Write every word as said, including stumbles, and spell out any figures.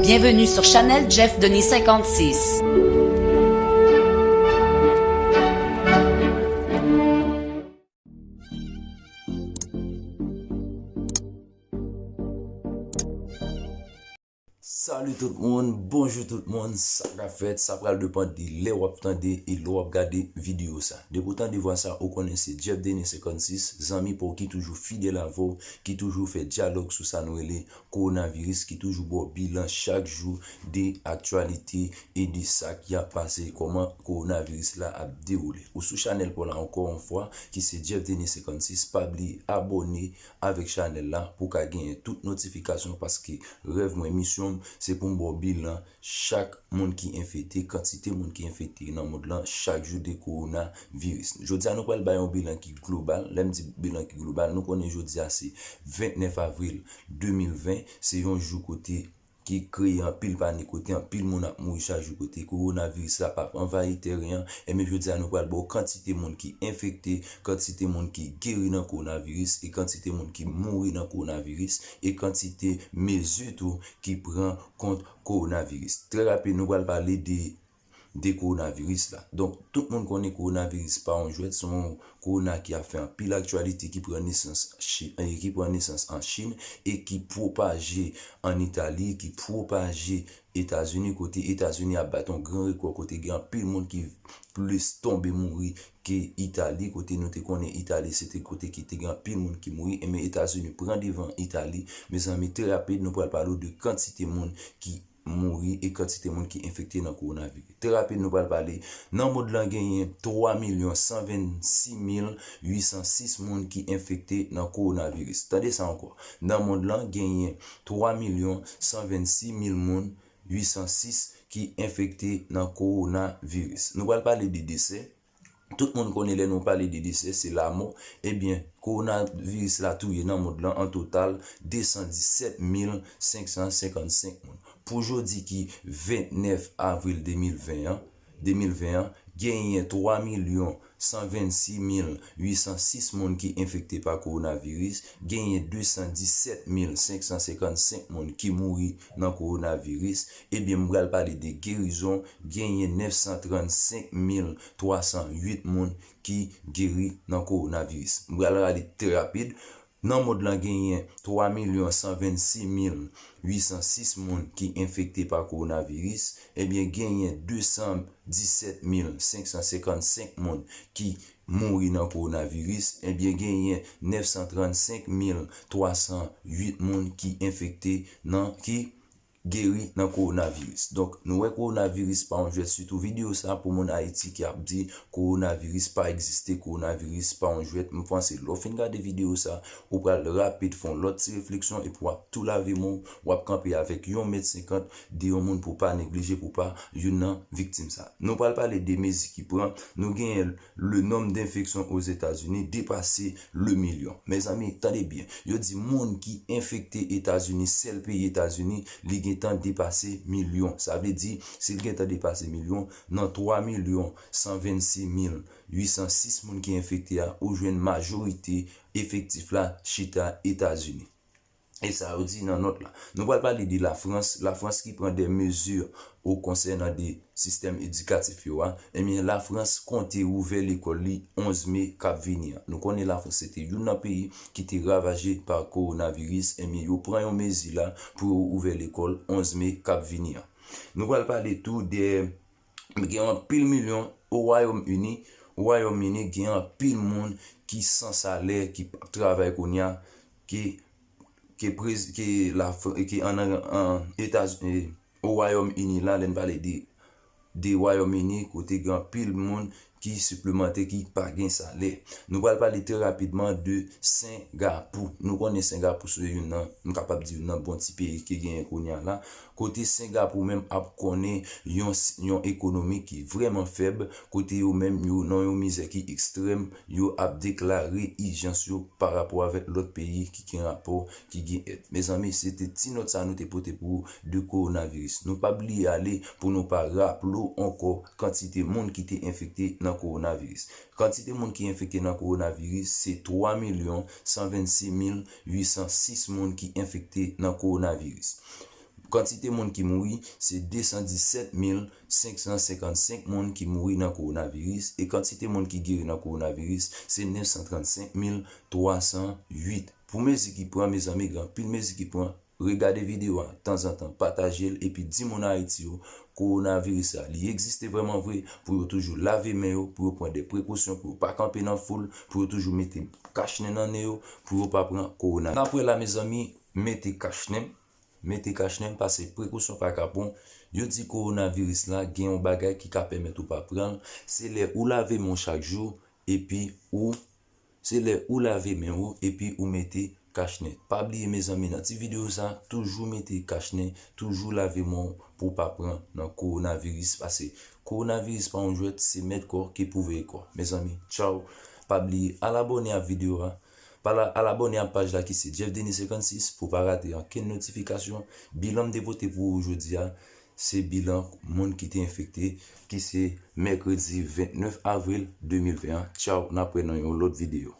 Bienvenue sur Channel Jeff Denis cinquante-six. Salut tout moun, bonjou tout moun, sa k ap fèt, sa pral depann de lè w ap tande e lè w ap gade videyo sa. Depi w tande vwa sa, ou konnen se Jeff Denis cinquante-six, zanmi pa w ki toujou fidèl avè w, ki toujou fè dyalòg sou sa nou rele kowonaviris, ki toujou ba w bilan chak jou de aktyalite e de sa ki ap pase, kòman kowonaviris la ap dewoule. Ou sou chanèl pa w la ankò yon fwa, ki se Jeff Denis cinquante-six, pa bliye abòne avèk chanèl la pou w ka genyen tout notifikasyon, paske rèv mwen, misyon m, se pou m ba w bilan chak moun ki enfekte, kantite moun ki enfekte nan mond lan chak jou de kowonaviris. Jodi a, nou pral bay yon bilan ki global. Lè m di bilan ki global, nou konnen jodi a se vennèf avril de mil ven, se yon jou kote ki kreye anpil panik, kote anpil moun ap mouri chak jou, kote kowonaviris la p ap anvayi tèren an. Ebyen, jodi a, nou pral ba w kantite moun ki enfekte, kantite moun ki geri nan kowonaviris, e kantite moun ki mouri nan kowonaviris, e kantite mezi tou ki pran kont kowonaviris. Trè rapid, nou pral pale de de kowonaviris la. Donk, tout moun konnen kowonaviris pa yon jwèt, se yon kowona ki ap fè anpil aktyalite, ki pran nesans Chi-, e ki pran nesans an Chin e ki pwopaje an Itali, ki pwopaje Etazini, kote Etazini ap bat yon gran rekò, kote gen anpil moun ki plis tonbe mouri ke Itali, kote nou te konnen Itali se te kote ki te gen anpil moun ki mouri, enben Etazini pran devan Itali. Mezanmi, trè rapid, nou pral pale w de kantite moun ki mouri e kantite moun ki enfekte nan kowonaviris. Trè rapid, nou pral pale. Nan mond lan, genyen twa milyon san vennsis mil uit san sis moun ki enfekte nan kowonaviris. Tande sa ankò. Nan mond lan, genyen twa milyon san vennsis mil moun uit san sis ki enfekte nan kowonaviris. Nou pral pale de desè. Tout moun konnen lè nou pale de desè, se lamò. Ebyen, kowonaviris la touye nan mond lan an total de san disèt mil senk san senkannsenk moun. Pou jodi ki vennèf avril de mil ven an, de mil ven an, genyen twa milyon san vennsis mil uit san sis moun ki enfekte pa kowonaviris, genyen de san disèt mil senk san senkannsenk moun ki mouri nan kowonaviris. Ebyen, m pral pale de gerizon, genyen nèf san trannsenk mil twa san uit moun ki geri nan kowonaviris. M pral rale trè rapid. Nan mond lan, genyen twa milyon san vennsis mil uit san sis moun ki enfekte pa kowonaviris. Ebyen, genyen de san disèt mil senk san senkannsenk moun ki mouri nan kowonaviris. Ebyen, genyen nèf san trannsenk mil twa san uit moun ki enfekte nan, ki geri nan kowonaviris. Donk, nou wè kowonaviris pa yon jwèt, sitou videyo sa pou moun Ayiti ki ap di kowonaviris pa egziste, kowonaviris pa yon jwèt. M panse lè w fin gade videyo sa, ou pral rapid fè yon lòt ti refleksyon epi w ap tou lave men w, w ap kanpe avèk yon mèt senkant de yon moun pou w pa neglije, pou w pa youn nan viktim sa. Nou pral pale de mezi ki pran. Nou genyen le nombre d'infections aux États-Unis depase le milyon. Mezanmi, tande byen. Yo di moun ki enfekte Etazini, sèl peyi Etazini, li gentan depase milyon. Sa vle di, si l gentan depase milyon, nan twa milyon san vennsis mil uit san sis moun ki enfekte a, ou jwenn majorite efektif la chita Etazini. E sa yo di nan nòt la. Nou pral pale de Lafrans. Lafrans ki pran de mezi o konsènan de sistèm edikatif yo a. Ebyen, Lafrans konte ouvè lekòl li onz me k ap vini an. Nou konnen Lafrans se te youn nan peyi ki te ravaje pa kowonaviris. Ebyen, yo pran yon mezi la pou yo ouvè lekòl onz me k ap vini an. Nou pral pale tou de, gen anpil milyon o Wayòm Ini. O Wayòm Ini, gen anpil moun ki san salè, ki p ap travay kounye a, ki ke prez-, ke la Fr-, ke an, an Etaz-, e, o Wayòm Ini la, lè n pale de, de Wayòm Ini, kote gen anpil moun ki siplemante, ki pa gen salè. Nou pral pale trè rapidman de Sengapou. Nou konnen Sengapou se youn nan, m kapab di youn nan bon ti peyi ki genyen kounye a la. Kote Sengapou menm ap konnen yon s-, yon ekonomi ki vrèman fèb, kote yo menm yo nan yon mizè ki ekstrèm, yo ap deklare ijans yo pa rapò avèk lòt peyi ki gen rapò, ki gen èd. Mezanmi, se te ti nòt sa nou te pote pou ou de kowonaviris. Nou pa bliye ale pou nou pa raple w ankò kantite moun ki te enfekte nan kowonaviris. Kantite moun ki enfekte nan kowonaviris, se twa milyon san vennsis mil uit san sis moun ki enfekte nan kowonaviris. Kantite moun ki mouri, se de san disèt mil senk san senkannsenk moun ki mouri nan kowonaviris, e kantite moun ki geri nan kowonaviris, se nèf san trannsenk mil twa san uit. Pou mezi ki pran, mezanmi, gen anpil mezi ki pran. Regade videyo a tanzantan, pataje l, epi di moun Ayiti yo, kowonaviris la, li egziste vrèman vre, pou yo toujou lave men yo, pou yo pran de prekosyon, pou yo pa kanpe nan foul, pou yo toujou mete kachnen nan nen yo, pou yo pa pran kowona. N ap wè la, mezanmi, mete kachnen, mete kachnen, pase prekosyon pa kapon. Yo di kowonaviris la gen yon bagay ki ka pèmèt ou pa pran l, se lè ou lave men w chak jou, epi ou, se lè ou lave men w, epi ou mete kachnen. Pa bliye, mezanmi, nan ti videyo sa, toujou mete kachnen, toujou lave men w pou w pa pran nan kowonaviris, pase kowonaviris pa yon jwèt, se mèt kò ki pou veye kò. Mezanmi, tchaw. Pa bliye al abòne ak videyo a, pa la, al abòne ak paj la ki se Jeff Denis senkannsis pou pa rate ankenn notifikasyon. Bilan m te pote pou ou jodi a, se bilan moun ki te enfekte, ki se mèkredi vennèf avril de mil ven an. Tchaw, n ap wè nan yon lòt videyo.